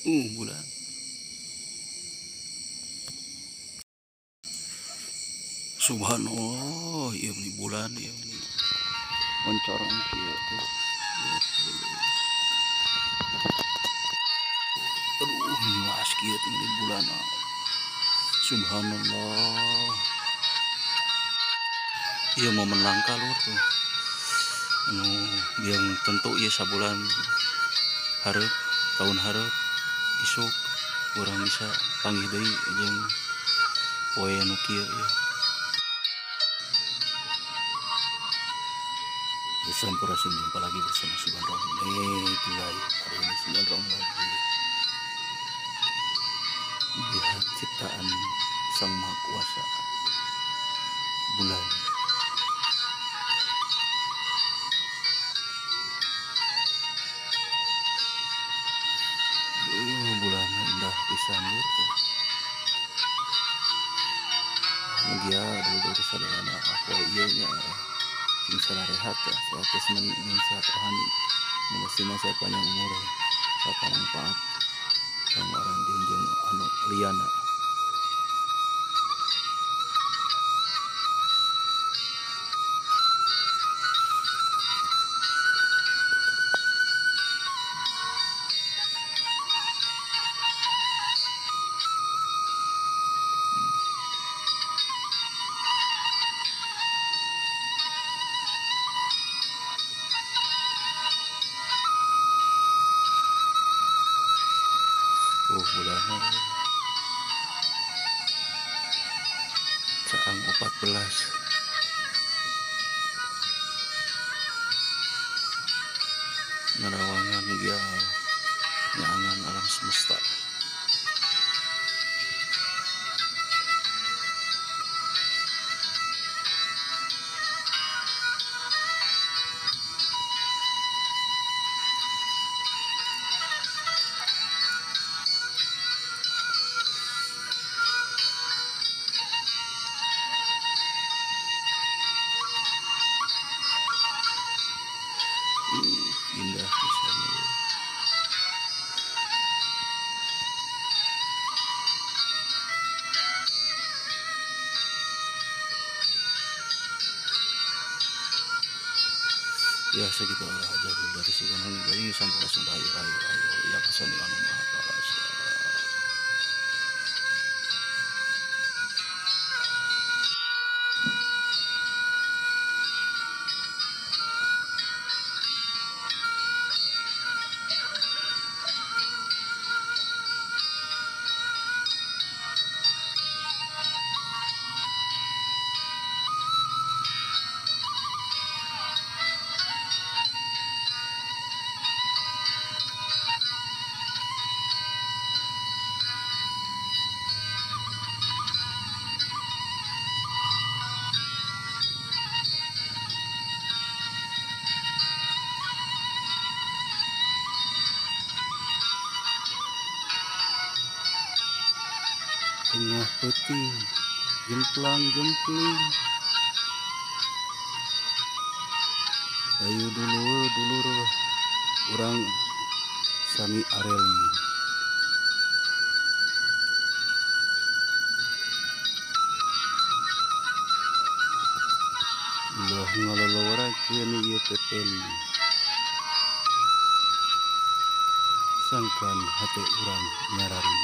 Bulan. Subhanallah, ieu meni bulan ieu meni oncorong kieu tuh. Aduh, meni waas kieu teh meni bulan. Subhanallah. Ieu momen langka lur tuh. Anu yang tentu ieu sabulan hareup, tahun hareup isuk urang bisa panggih deui jeung poe anu kieu ieu. Sampurasun, jumpa lagi bersama si Gondrong. Nih, hari ini si Gondrong lagi melihat ciptaan Sang Maha Kuasa, bulan. Bulan indah pisan lur tuh. Mugia dulur sadayana poe ieu nya. Sing rehat ya, sehat jasmani, sehat rohani, mesti sehat panjang umur, sehat manfaat, kanggo aranjeun jeung anu liyana. Bulan caang 14. Narawangan mugia nyaangan alam semesta. Indah pisan. Ya segitu aja dulu dari si Gondrong ini. Sampurasun, ayo ayo ayo ya kasani anu maha kawasa. Tengah peuting jemplang jempling, ayo dulur dulur urang sami areli. Ulah ngalolorakeun ieu teh sangkan hate urang nyarari.